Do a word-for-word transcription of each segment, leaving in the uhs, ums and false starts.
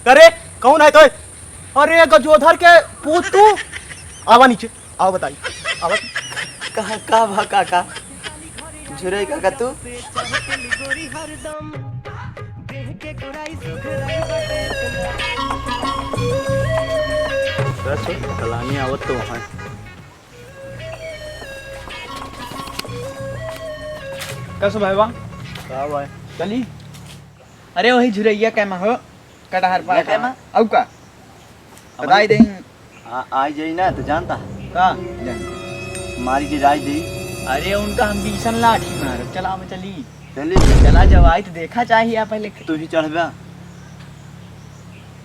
अरे, कौन है तो? अरे, गजोधर के पूत तू। आवा नीचे, आवा बताई। आवा। कहाँ, का भा काका? झुरई काका तू? बस हो, फलानी आवत तो वहाँ। कसो भाई बा? का भाई? चली। अरे वही झुरैया के मा हो, कटहर पा के मा? अउ का? बताई दे। आ, आ जाई ना तो जानता। का? जान। मारी के जाई दे। अरे उनका हम बीसन लाठी मारब, चला हम चली। चली। चला जब आई तो देखा चाहिए पहले। तू ही चढ़बा?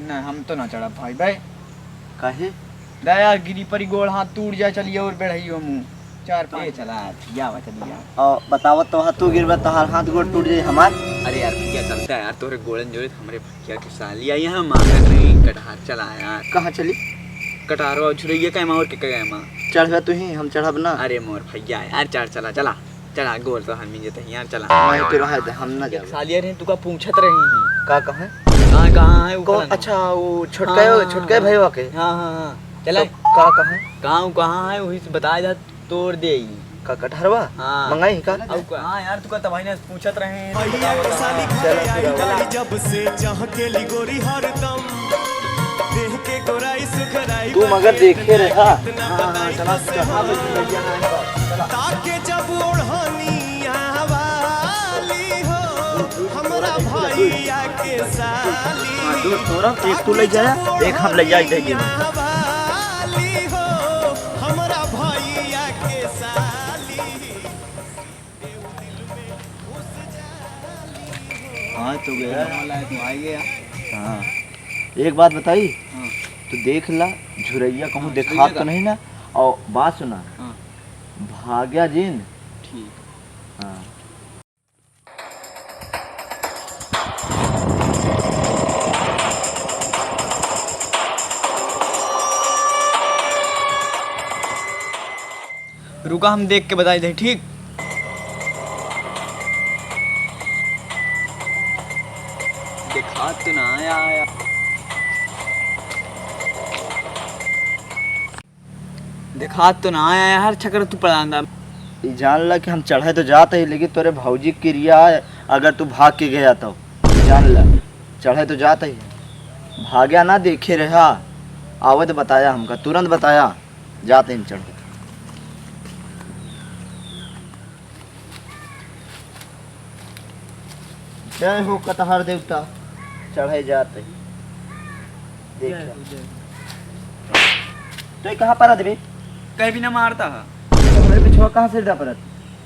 ना, हम तो ना चढ़ब भाई बे। काहे? दया गिरी परी गोड़ हाथ टूट जाए, चलिए और बेढ़इयो मुँह। चार पाँच चला, या बा, चलिए। और बतावत तो हा, तू गिरबा, तोहार हाथ गोड़ टूट जाए हमार। अरे यार, भैया चलता है यार, तोरे गोड़न जोड़े, हमरे भैया के साली आई है, मांगत रही कटहर, चला यार। कहाँ चली? कटहरवा झुरैया का एमा और के का एमा? चढ़बा तू ही, हम चढ़ब ना। अरे मोर भैया यार, चार चला, चला। चला, गोल तो हम मिंजे तही यार, चला। नहीं, तू रहे दे, हम ना एक जाबे। सालिया रहे, तुका पूछत रही हैं। का कहे? कहाँ, कहाँ है वो कौन? कलन? अच्छा, वो छोटका हाँ, है, हाँ, छोटका है हाँ। भैया के। हाँ, हाँ, हाँ। चला। तो का कहे? कहाँ, वो कहाँ है, वही से बताए जा, तोड़ दे ही। का कटहरवा? हाँ। मंगाई का? अब का? हाँ यार, तुका तबाही ने पूछत रहे हैं। भैया के साली चला, खाए आई चला। बाड़ी जब से चहकेली गोरी हरदम। देख के गोराई सुखराई तू मगर बाटे देखे रहा। हाँ, हाँ, चला, चला। ताके जब ओढ़निया वाली हो, हमरा भैया के साली। हाँ, दो छोरा, एक तू ले जाया, एक हम ले जाई, दे दिया। वाली हो, हमरा भैया के साली। हाँ, तो गया। हाँ, तो आ गया। हाँ। एक बात बताई, हाँ। तो देख ला, झुरैया कहूँ हाँ, देखात झुरैया तो का? नहीं ना? और बात सुना, हाँ। भाग्या जिन। ठीक। हाँ। रुका, हम देख के बताई दे, ठीक? देखात तो ना आया, आया। देखात तो ना आया, हर चक्कर तू पड़ांदा। ई जान ला कि हम चढ़े तो जात ही, लेकिन तोरे भौजी के क्रिया है, अगर तू भाग के गया तो। ई जान ला, चढ़े तो जात ही। भाग्या ना देखे रहा, आवे तो बताया हमका, तुरंत बताया। जाते हैं चढ़। जय हो कटहर देवता, चढ़े जाते हैं। देख जय ला। हो, जय हो। तो ये कहाँ परत बे? कहीं भी ना मारता है। तो हमरे पिछवा कहाँ से दा परत?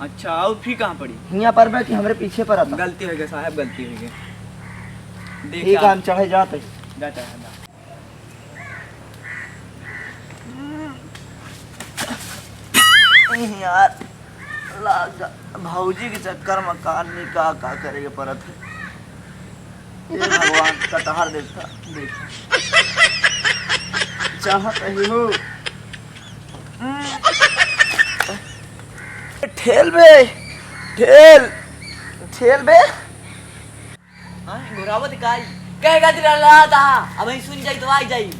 अच्छा, और फिर कहाँ पड़ी? हियाँ पर बे कि हमरे पीछे परत? गलती हो गई साहब, गलती हो गई। देख ठीक है, हम चढ़े जाते हैं। जा चढ़ा, जा। यार, लाग भौजी के चक्कर में का नहीं का, का करे के पड़त है। हे भगवान, कटहर देवता, देख। चाहत ही हो। ठेल बे, ठेल, ठेल बे। हाँ, घुरावत काई? कहे खातिर लड़ाता? अब ही सुन जाई तो आई जाई।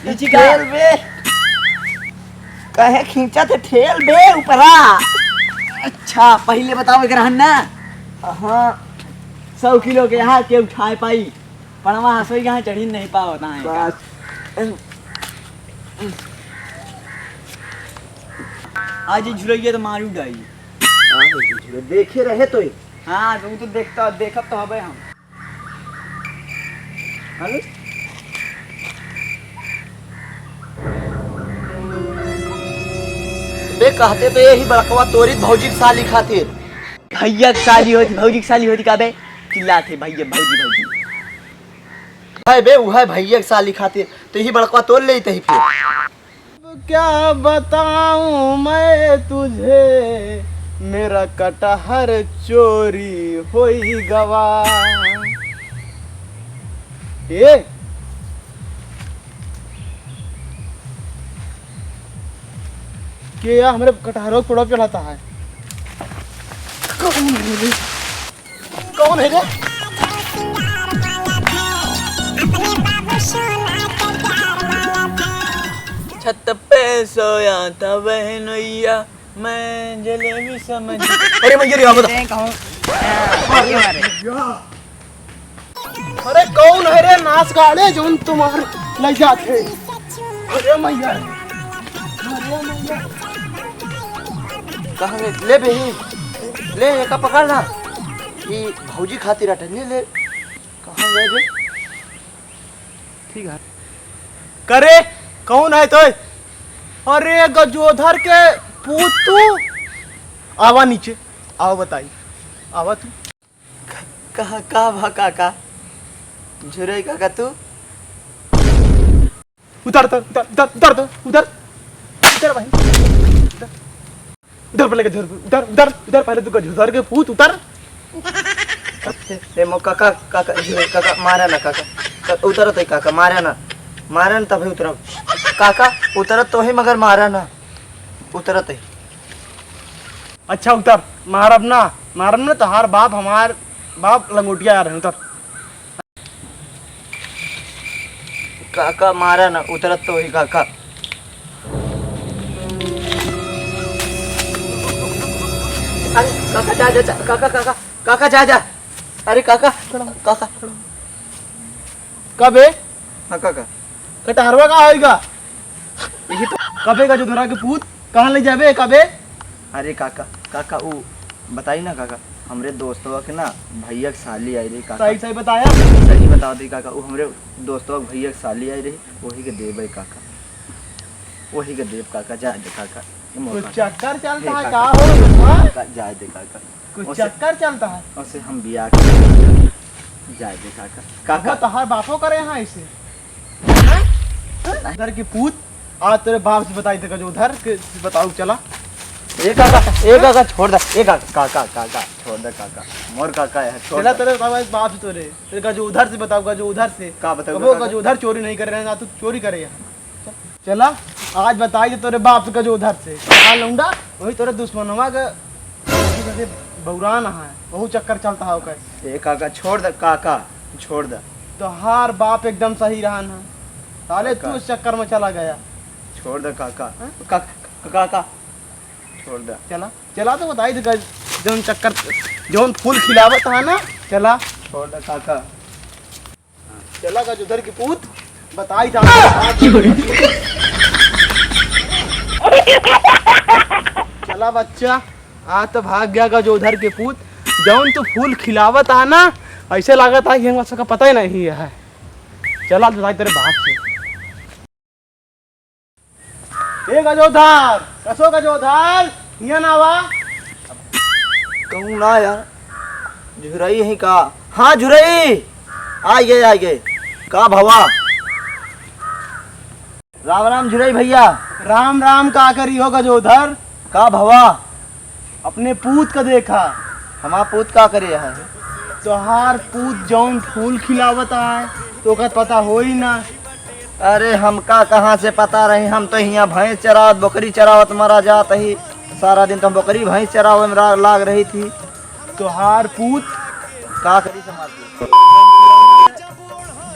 नीचे का? ठेल बे। कहे खींचा थे ठेल बे ऊपरा। अच्छा, पहले बताओ एक रहन ना। हाँ। सौ किलो के हाथ के उठाए पाई। पड़वा हंसोई कहाँ चढ़ी नहीं पावत है। बस। आज ही झुरैया तो मारू डाई। हाँ, देखे रहे तो ही। हाँ, तू तो देखता, देखत तो हबे हम। हेलो? बे, कहते तो यही बड़कवा तोरी भौजी के साली खातिर। भैया के साली होती, भौजी के साली होती का बे? चिल्लाते भैया, भौजी, भौजी। है बे, उ है भैया के साली खातिर, तो यही बड़कवा तोड़ ले तही फिर। क्या बताऊं मैं तुझे, मेरा कटहर चोरी होई गवा। ए, के या हमरे कटहरों को चढ़ाता है? कौन है रे? कौन है रे? छत पे सोया था बहनोइया, मैं जलेबी समझ। अरे भैया रे, आवत। देख कहूँ। हाँ, ये मारे। अरे कौन है रे नास गाड़े जौन तुम्हार लइ जात है? अरे मैया, अरे मैया। कहाँ गए? ले बे, ले एका पकड़ ना। ई भौजी खातिर अटे, ले, ले। कहाँ गए बे? ठीक है। करे, कौन है तोय? अरे गजोधर के पूत तू। आवा नीचे, आवा बताई, आवा तू। का, का, का भा काका? झुरई काका तू? उतर, उतर, उतर, उतर, उतर, उतर, उतर, उतर भाई, उतर। उतर पहले के, उतर, उतर, उतर, उतर पहले तू गजोधर के पूत, उतर। ए, मो काका, काका, झुरई काका, मारा ना काका। का-, उतरत है काका, मारा ना। मारा ना तभी उतरब। काका, उतरत तो है मगर मारा ना। उतरत है। अच्छा उतर, मारब ना, मारब ना, तोहार बाप हमार बाप लंगोटिया आ रहे हैं, उतर। काका मारा ना, उतरत तो ही काका। अरे काका जा, जा, जा, काका, काका, काका जा, जा। अरे काका, काका। कबे? हाँ काका। कटहरवा का होइगा? यही तो। कबे गजोधरा के पूत, कहाँ ले जाबे कबे? अरे काका, काका, ऊ बताई ना काका, हमरे दोस्तवा के ना भैया के साली आई रही काका। सही, सही बताया। सही बता दी काका, ऊ हमरे दोस्तवा के भैया के साली आई रही, वही के देबे काका, वही के देब काका, जाए दे काका। ये मोर कुछ काका। चक्कर चलता हे है काका। का हो, हाँ? काका, जाए दे काका। कुछ ओसे, चक्कर चलता है। ओसे हम बियाह के जाए दे काका। काका। वो तोहार बापो करे यहाँ ऐसे। इधर की पूत, आज तेरे बाप से बताई थे गजोधर के, बताओ चला। ए काका, ए काका, छोड़ दे। ए काका, काका, काका, छोड़ दे काका। मोर काका है, छोड़ चला दे। तेरे बाप, बाप से तोरे, तेरे गजोधर से बताओ, गजोधर से। का बताओ कबो काका? गजोधर चोरी नहीं करे रहे, ना तू चोरी करे यहाँ। चला, आज बताई दे तोरे बाप से गजोधर से। हाँ लौंडा, वही तोरे दुश्मनवा के बौरान है, बहुत चक्कर चलता है ओकर। ए काका, छोड़ दे काका, छोड़ दे। तोहार बाप एकदम सही रहन है, साले काका। तू इस चक्कर में चला गया। छोड़ दे काका। हाँ? का-, का-, काका, छोड़ दे। चला, चला तो बताई दे, जौन चक्कर, जौन फूल खिलावत है ना, चला। छोड़ दे काका। चला गजोधर की पूत, बताई जा। चला बच्चा, आज तो भाग गया गजोधर के पूत। जौन तू फूल खिलावत आ ना, ऐसे लागत आ कि हमरा सबका पता ही नहीं है। चला बताई तेरे बाप से। ए गजोधर, कसो गजोधर, हियाँ ना आवा। कहूँ ना यार, झुरई है का? हाँ झुरई, आ गए, आ गए। का भवा? राम राम झुरई भैया। राम राम, का करी हो गजोधर? का भवा? अपने पूत का देखा। हमार पूत का करे है? तोहार पूत जौन फूल खिलावत आए, तो ओकर पता होई ना। अरे हमका कहाँ से पता रही, हम तो हियाँ भैंस चरावत, बकरी चरावत मरा जात ही। सारा दिन तो हम बकरी भैंस चरावे में रा-, लाग रही थी। तोहार पूत का करी समाज में?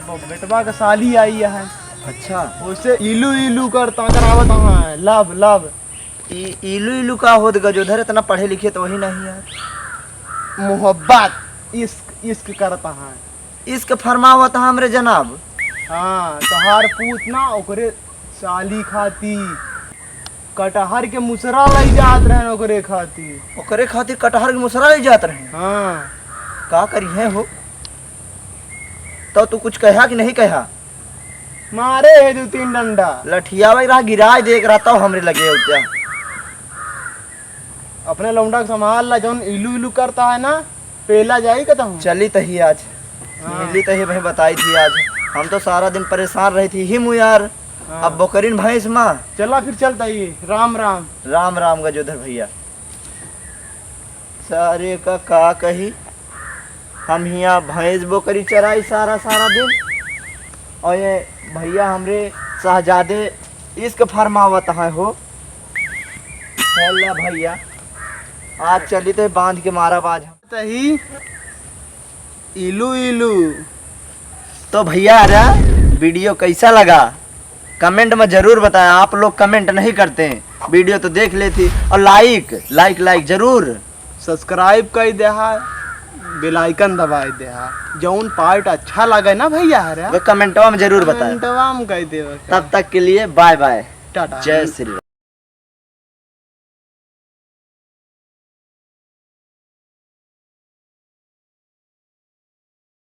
ब-, बेटवा का साली आई है। अच्छा। ओसे इलू इलू करता करावत है, love, love। ई इलू इलू का होत गजोधर, इतना पढ़े लिखे तो वही नहीं यार। मोहब्बत, इश्क, इश्क करता है। इश्क फरमावत है हमरे जनाब। हाँ, तोहार पूत ना ओकरे साली खाती कटहर के मुसरा लई जात रहन ओकरे खाती। ओकरे खातिर कटहर के मुसरा लई जात रहे? हाँ। का करी है हो? तो तू कुछ कहा कि नहीं कहा? मारे है दो तीन डंडा। लठियावे रहा, गिराए देख रहा, तब हमरे लगे हो क्या? अपने लौंडा के संभाल ला, जौन इलू इलू करता है ना, पेला जाई का तहूँ? चली तही आज। हाँ। मिली तही भाई, बताई थी आज। हम तो सारा दिन परेशान रही थी ही मु यार। हाँ। अब बोकरिन भैंस माँ। चला फिर चलता ही। राम राम। राम राम गजोधर भैया। सारे का का कही, हम हियाँ भैंस बोकरी चराई सारा, सारा दिन, और ये भैया हमरे शहजादे इश्क फरमावत है हो। चल भैया, आज चली तो बांध के मारा बाज हम। तही इलू इलू। तो भैया, अरे वीडियो कैसा लगा? कमेंट में जरूर बताएं, आप लोग कमेंट नहीं करते हैं, वीडियो तो देख लेती। और लाइक, लाइक, लाइक जरूर। सब्सक्राइब कर देहा, बेल आइकन दबाए देहा, जौन पार्ट अच्छा लगे ना भैया, अरे वे कमेंटवा में जरूर बताएं। कमेंटवा में कह देवे। तब तक के लिए बाय बाय। टाटा। जय श्री राम।